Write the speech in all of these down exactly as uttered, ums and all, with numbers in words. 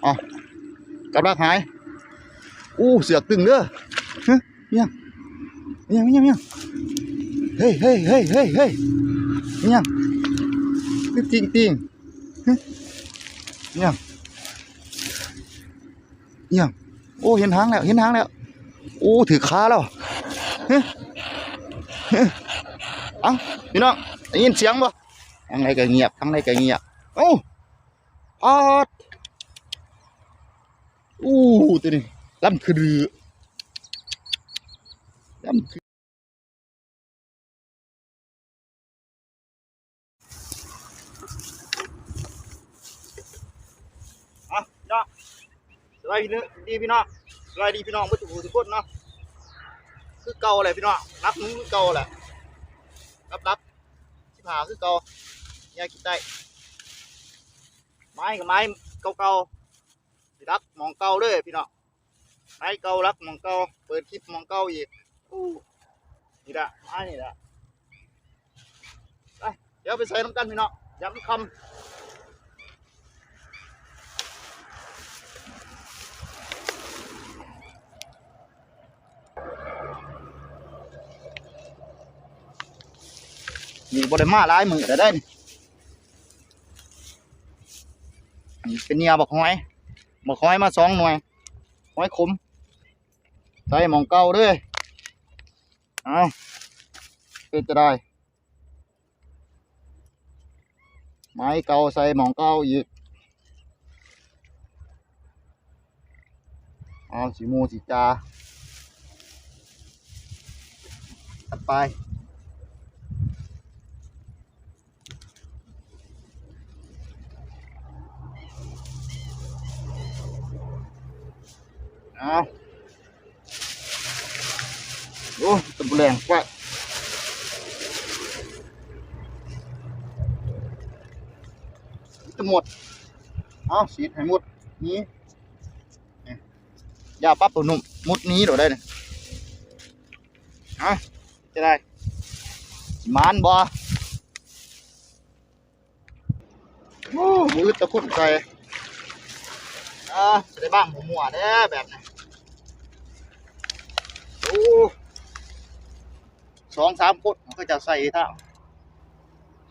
เอา กับดักหาย อู้ เสือกตึงเด้อ ฮะ เนี่ย เนี่ย เนี่ย เนี่ย เฮ้ย เฮ้ย เฮ้ย เฮ้ย เฮ้ย เนี่ย คือจริงจริง ฮะ เนี่ย เนี่ย โอ้ เห็นหางแล้ว เห็นหางแล้ว โอ้ ถือขาแล้ว ฮะ ฮะ เอ้า พี่น้อง ได้ยินเสียงบ่ ทางใดก็เงียบ ทางใดก็เงียบ เอ้า ปาด อู้ ตัวนี้ ลำคือดื้อ ลำคือ อ่ะ พี่น้อง สบายดีพี่น้อง สบายดีพี่น้องเบิดทุกผู้ทุกคนเนาะ คือเก่าแหละพี่น้อง รักหนูคือเก่าแหละ รับรับ สิบห้าคือเก่า อย่าคิดได้ ไม้กับไม้เก่าๆ สิรักหม่องเก่าเด้อพี่น้อง ไม้เก่ารักหม่องเก่า เปิดคลิปหม่องเก่าอีก อู้ นี่ละ ไม้นี่ละ ไป เดี๋ยวไปใส่น้ำกันพี่น้อง ยามค่ำ นี่บ่ได้มาหลายมื้อแล้วเด้นี่ นี่เป็นเหยื่อบักหอย บักหอยมาสองหน่วย หอยขม ใส่หม่องเก่าเด้อ เอา เป็นจะได้ ไม้เก่าใส่หม่องเก่าอีก เอา สิหมู่สิจ่า จัดไป เอา โอ้ ตะปูแรงกว่า ตะหมด เอา สีดให้หมด นี่ นี่ อย่าปั๊บตัวหนุ่ม มุดนี้โดดได้เนี่ย เอา จะได้ สิหมานบ่ โอ้ มือตะคุ่นใส่ อ่า จะได้บ้างหัวหมัวแน่แบบนี้ โอ้ สองสามคนมันก็จะใส่ท่า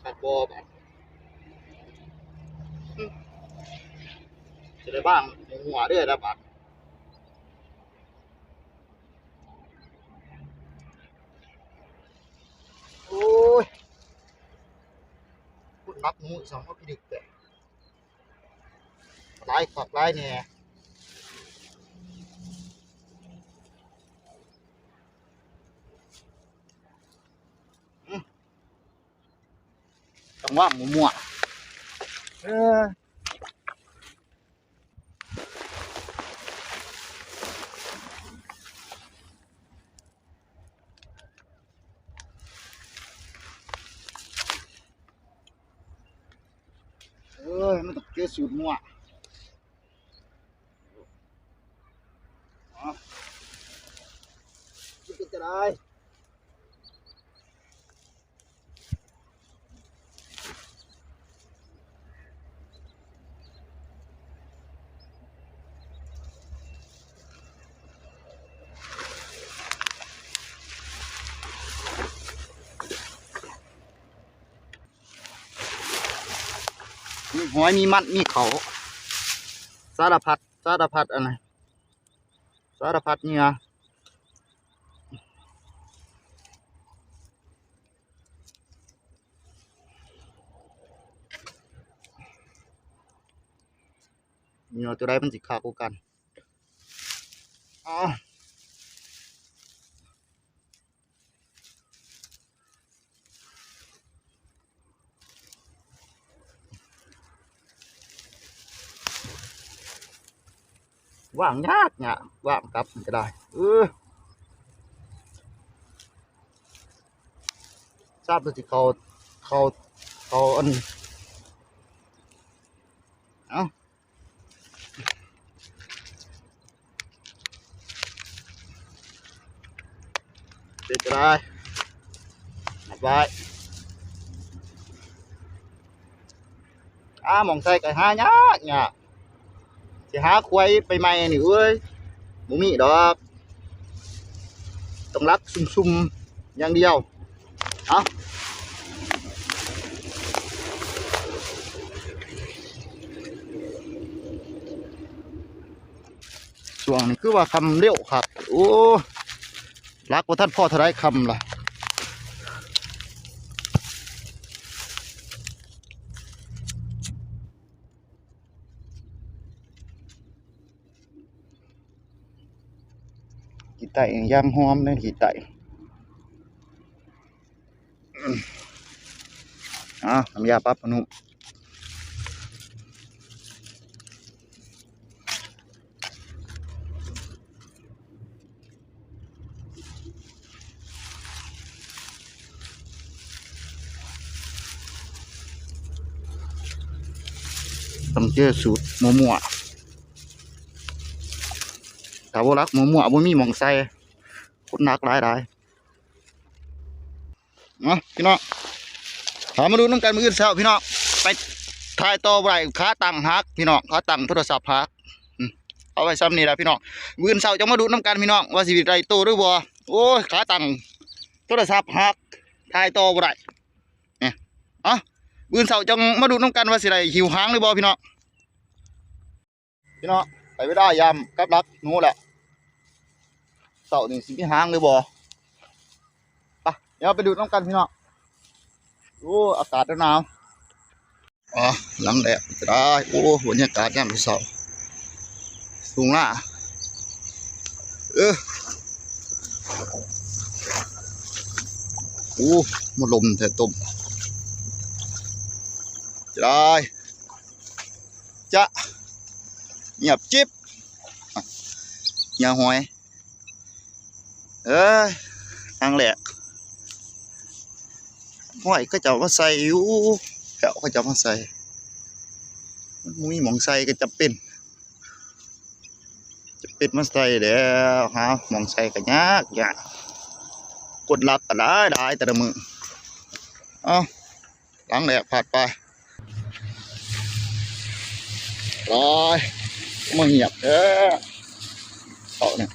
ขัดบอแบบ จะได้บ้างหัวเด้อละบาด โอ้ย คุณนักหมูอีกสองก็พิลึกแต่หลายขับหลายแหน่ อืม จังหวะหมู่มั่ว เออ เอ้ย มันต้องเจอสูตรมั่ว อ๋อ คิดจะได้ มีหอย มีมัน มีเขา สารพัด สารพัดอันนั้น สารพัดเหยื่อ เหยื่อตัวใดมันสิคักกว่ากัน อ๋อ ว่างยากเนี่ย ว่างกลับมันก็ได้ เออ ทราบตัวสิเขา เขา เขาอัน เอ้า เป็นจะได้ นับไว้ อ่า หม่องใส่ก็หายากเนี่ย สิหาควายใหม่ๆนี่เอ้ย บ่มีดอก ต้องลักซุ่มๆอย่างเดียว เอา ช่วงนี้คือว่าค่ำเร็วคัก โอ้ ลักบ่ทันพอเท่าใดค่ำล่ะ ขี้ไต้ย่างหอมเด้อ ขี้ไต้ อืม อ่ะ น้ำยาปรับผ้านุ่ม ต้องเจอสูตรมั่วๆ ถ้าบ่ลักมั่วๆ บ่มีหม่องใส่ คนหนักหลายๆ เนาะพี่น้อง พามาดูนำกันมื้ออื่นเช้าพี่น้อง ไปถ่ายต่อบ่ได้ ขาตั้งหักพี่น้อง ขาตั้งโทรศัพท์หัก อืม เอาไว้ซ้ำนี่ล่ะพี่น้อง มื้ออื่นเช้าจั่งมาดูนำกันพี่น้อง ว่าสิได้โตหรือบ่ โอ้ย ขาตั้งโทรศัพท์หัก ถ่ายต่อบ่ได้ เนี่ย เอ้า มื้ออื่นเช้าจั่งมาดูนำกันว่าสิได้หิวหางหรือบ่พี่น้อง พี่น้อง ไปเวลายามกับดักหนูแหละ เช้านี่สิมีหางหรือบ่ ไป เดี๋ยวไปดูนำกันพี่น้อง โอ้ อากาศหนาว อ๋อ หลังแดดจะได้ โอ้ บรรยากาศยามเช้า ทุ่งนา เออ โอ้ มาลมแท้ต้ม จะได้ จะ เงียบจิ๊บ เหี่ยหอย เอ้ย ครั้งแรก ห้อยเขาเจ้ามาใส่อยู่ แถวเขาเจ้ามาใส่ มันบ่มีหม่องใส่ก็จำเป็น จำเป็นมาใส่แล้ว หาหม่องใส่ก็ยากยาก คนลักก็หลายหลายแต่ละมื้อ เอ้า หลังแรกผ่านไป ร้อย มาเงียบเด้อ เขาเนี่ย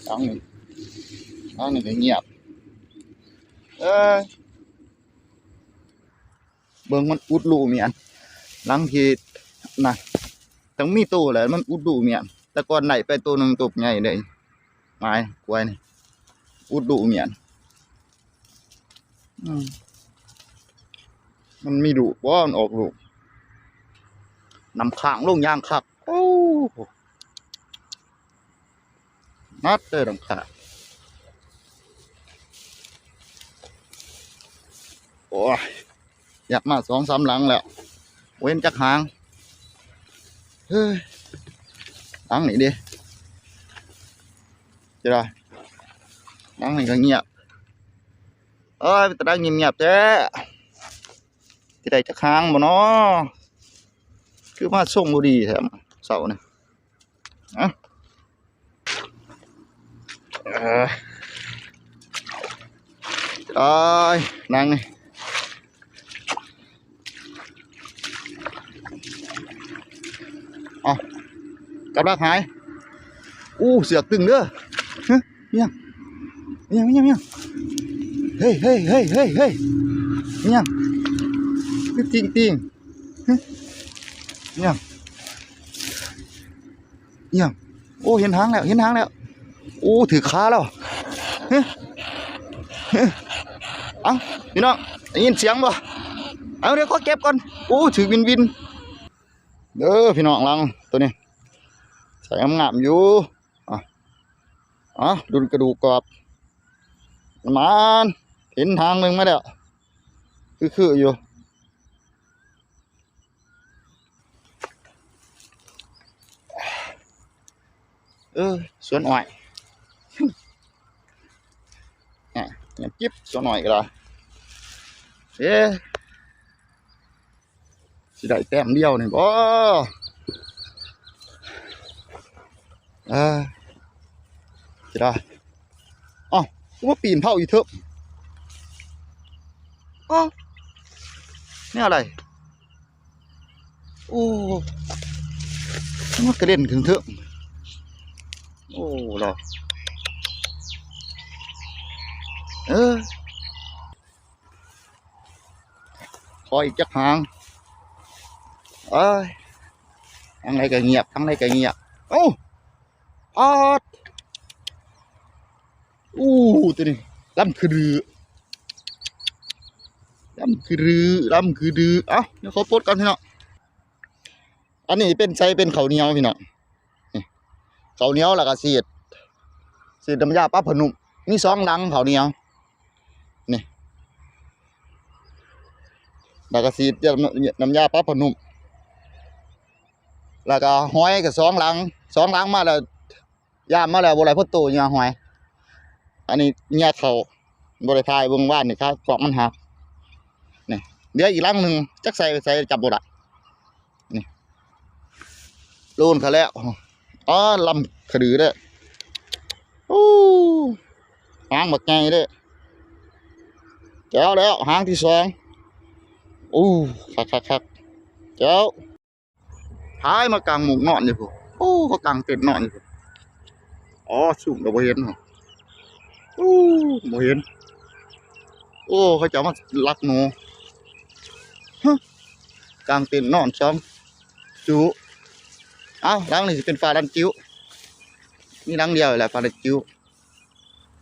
หลังนี้ หลังนี้ก็เงียบ เอ้ย เบิ่งมันอุดรูเมียน หลังที่น่ะ ต้องมีโตแหละ มันอุดรูเมียน แต่ก่อนได้ไปโตหนึ่ง โตใหญ่เลย หมายควายนี่ อุดรูเมียน อืม มันมีลูกบ่ มันออกลูก น้ำค้างลงอย่างคัก โอ้ นัดเด้อน้ำค้าง โอ้ย อยากมาสองสามหลังแล้ว เว้นจักหาง เฮ้ย หลังนี้ดิ จะได้ หลังนี้ก็เงียบ เอ้ย เป็นตาได้เงียบๆแท้ จะได้จักหางบ่น้อ คือมาส่งบ่ดีแท้ เช้านี่ อ่ะ เออ ตาย นั่งนี่ เอา กับดักหาย อู้ เสือกตึงเด้อ ฮะ เนี่ย เนี่ย เนี่ย เนี่ย เฮ้ย เฮ้ย เฮ้ย เฮ้ย เฮ้ย เนี่ย คือติ่งติ่ง ฮะ เนี่ย เนี่ย โอ้ เห็นหางแล้ว เห็นหางแล้ว โอ้ ถือขาแล้ว เฮ้ย เฮ้ย เอ้า พี่น้อง ได้ยินเสียงบ่ เอา เดี๋ยวขอเก็บก่อน โอ้ ถือวินวิน เด้อ พี่น้อง หลังตัวนี้ ใส่งามๆอยู่ อ่ะ อ่ะ รุ่นกระดูกกรอบ มัน เห็นหางหนึ่งมาแล้ว คือๆอยู่ เออ สวนอ้อย อ่ะ เงียบจิ๊บ สวนอ้อยก็ได้ เอ๊ะ สิได้แต้มเดียวนี่บ่ เออ สิได้ เอ้า ว่าปีนเผาอีเถิบ เอ้า เนี่ยอะไร โอ้ มันกระเด็นขึ้นเถอะ โอ้ เรา เออ ขออีกจักหาง เอ้ย ทางใดก็เงียบ ทางใดก็เงียบ เอ้า ออด อู้ ตัวนี้ ลำคือดื้อ ลำคือดื้อ ลำคือดื้อ เอ้า เดี๋ยวขอปลดก่อนพี่น้อง อันนี้เป็นใส่เป็นข้าวเหนียวพี่น้อง นี่ ข้าวเหนียวแล้วก็สีด สีดน้ำยาปรับผ้านุ่ม มีสองหลังข้าวเหนียว นี่ แล้วก็สีดน้ำยาปรับผ้านุ่ม แล้วก็หอยก็สองหลัง สองหลังมาแล้ว ยามมาแล้วบ่ได้พอโตเหยื่อหอย อันนี้เหยื่อเขาบ่ได้ถ่ายเบิ่งวานนี่ครับ กล่องมันหัก นี่ เหลืออีกหลังหนึ่ง จักใส่ไปใส่จับบ่ได้ นี่ โลนเขาแล้ว อ๋อ ลำขะดือเด้อ โอ้ หางบักใหญ่เด้อ แจ๋วแล้ว หางที่สอง โอ้ คักคักคัก แจ๋ว พายมากางมุ้งนอนอยู่พุ้น โอ้ เขากางเต็นท์นอนอยู่พุ้น อ๋อ ซุ่มก็บ่เห็นหรอก โอ้ บ่เห็น โอ้ เขาจะมาลักหนู ฮะ กางเต็นท์นอนสองจุ เอ้า หลังนี้สิเป็นฝาดันจิ๋ว มีหลังเดียวแหละฝาดันจิ๋ว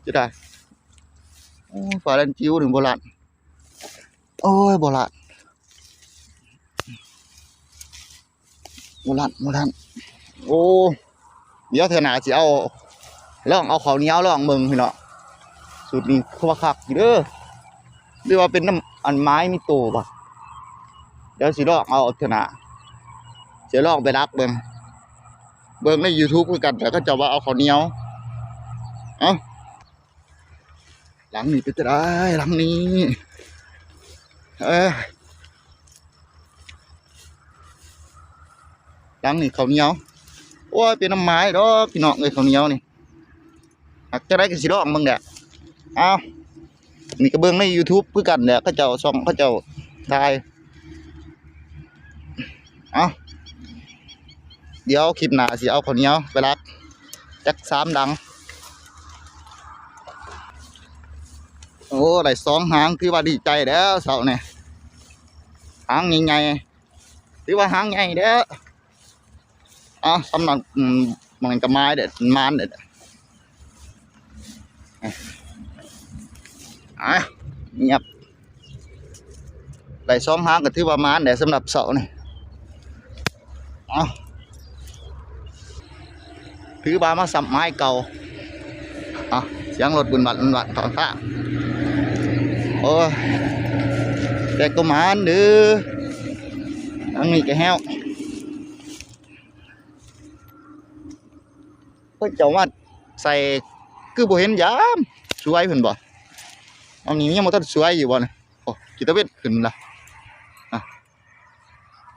จะได้ โอ้ ฝาดันจิ๋วนี่บ่ลัด โอ้ย บ่ลัด บ่ลัด บ่ลัด โอ้ เดี๋ยวเทื่อหน้าสิเอา ลองเอาข้าวเหนียวลองเบิ่งพี่น้อง สูตรนี้คือว่าคักอยู่เด้อ หรือว่าเป็นน้ำอันไม้มีโตบ่ เดี๋ยวสิลองเอาเทื่อหน้า สิลองไปดักเบิ่ง เบิ่งในยูทูบคือกัน แต่เขาเจ้าว่าเอาข้าวเหนียว เอ้า หลังนี้เป็นจะได้ หลังนี้ เออ หลังนี้ข้าวเหนียว โอ้ย เป็นน้ำไม้ดอกพี่น้องเอ้ย ข้าวเหนียวนี่ หากจะได้ก็สิลองเบิ่งแหละ เอา นี่ก็เบิ่งในยูทูบคือกันแหละ เขาเจ้าส่อง เขาเจ้าถ่าย เอา เดี๋ยวคลิปหน้าสิเอาข้าวเหนียวไปลัก จักสามหลัง โอ้ ได้สองหาง ถือว่าดีใจแล้วเช้านี่ หางใหญ่ๆ ถือว่าหางใหญ่แล้ว อ่ะ สำหรับ อืม มันก็ไม้เด็ด มันเด็ด อ่ะ เงียบ ได้สองหางก็ถือว่าหมานแล้วสำหรับเช้านี่ เอา ถือว่ามาซ้ำไม้เก่า เอา เสียงรถบุนบัดบุนบัดตอนข้าง โอ้ย แต่ก็หมานเด้อ อันนี้ก็แห้ว เพิ่นเจ้ามาใส่ คือบ่เห็นยามสวยเพิ่นบ่ อันนี้ยังบ่ทันสวยอยู่บ่เนี่ย โอ้ กิตาเวทขึ้นละ อ่ะ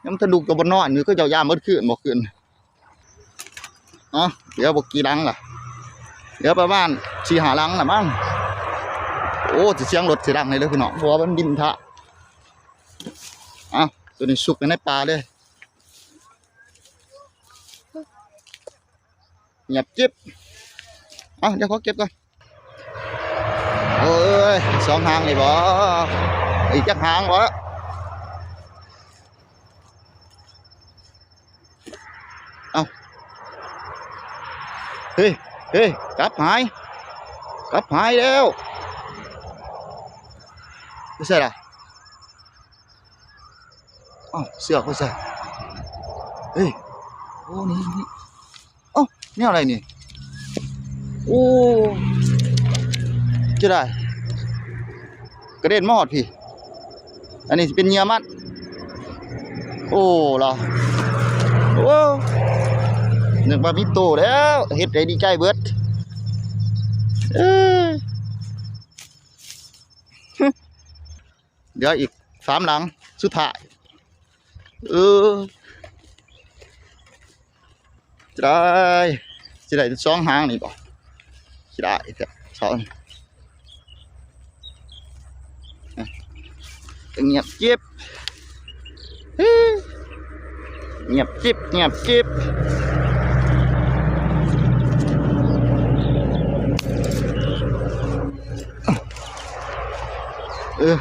ยังบ่ทันลุกก็บ่นอนอยู่ คือเจ้ายามเบิดคืนบ่คืน เนาะ เดี๋ยวบ่กี่หลังล่ะ เดี๋ยวประมาณสี่ห้าหลังล่ะมั้ง โอ้ สิเสียงรถสิดังเลยเด้อพี่น้อง เพราะว่ามันบินทะ อ่ะ ตัวนี้สุกอยู่ในป่าเลย เงียบจิ๊บ อ่ะ เดี๋ยวขอเก็บก่อน โอ้ย สองหางนี่บ่ อีกจักหางบ่ เอ้า เฮ้ย เฮ้ย กลับหาย กลับหายแล้ว ไปใส่ล่ะ อ้าว เสือกไปใส่ เฮ้ย โอ้ นี่ นี่ เอ้า แนวอะไรนี่ โอ้ จะได้ กระเด็นมาฮอดพี้ อันนี้สิเป็นเหยื่อมัน โอ้ ล่ะ โอ้ นึกว่ามีโตแล้ว เฮ็ดให้ดีใจเบิด เอ้ย เหลืออีกสามหลังสุดท้าย เออ จะได้ จะได้สองหางนี่บ่ จะได้แท้ สอง เงียบเจี๊ยบ เฮ้ย เงียบจิ๊บ เงียบจิ๊บ เออ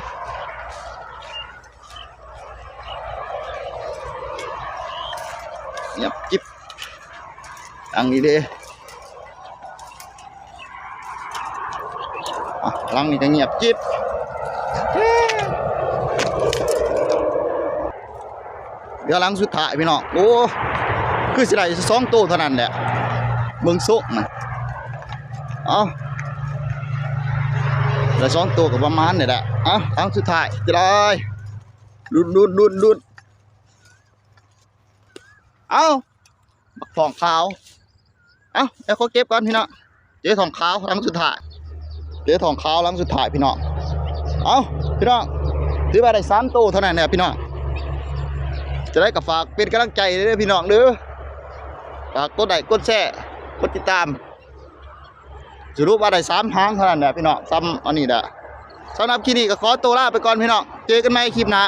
เงียบจิ๊บ อังนี้เด้ อ่ะ หลังนี้ก็เงียบจิ๊บ เดี๋ยวหลังสุดท้ายพี่น้อง โอ้ คือสิได้สองโตเท่านั้นแหละ เบิ่งทรงนะ เอา ได้สองโตก็ประมาณนี่แหละ เอา หลังสุดท้ายจะได้ ลุ้น ลุ้น ลุ้น ลุ้น เอา บักทองขาว เอา เดี๋ยวขอเก็บก่อนพี่น้อง เจอทองขาวหลังสุดท้าย เจอทองขาวหลังสุดท้ายพี่น้อง เอา พี่น้อง ถือว่าได้สามโตเท่านั้นเนี่ยพี่น้อง จะได้ก็ฝากเป็นกำลังใจเด้อพี่น้องเด้อ ฝากกดไลค์ กดแชร์ กดติดตาม สรุปว่าได้สามหางเท่านั้นแหละพี่น้อง ซ้ำอันนี้แหละ สำหรับคลิปนี้ก็ขอตัวลาไปก่อนพี่น้อง เจอกันใหม่คลิปหน้า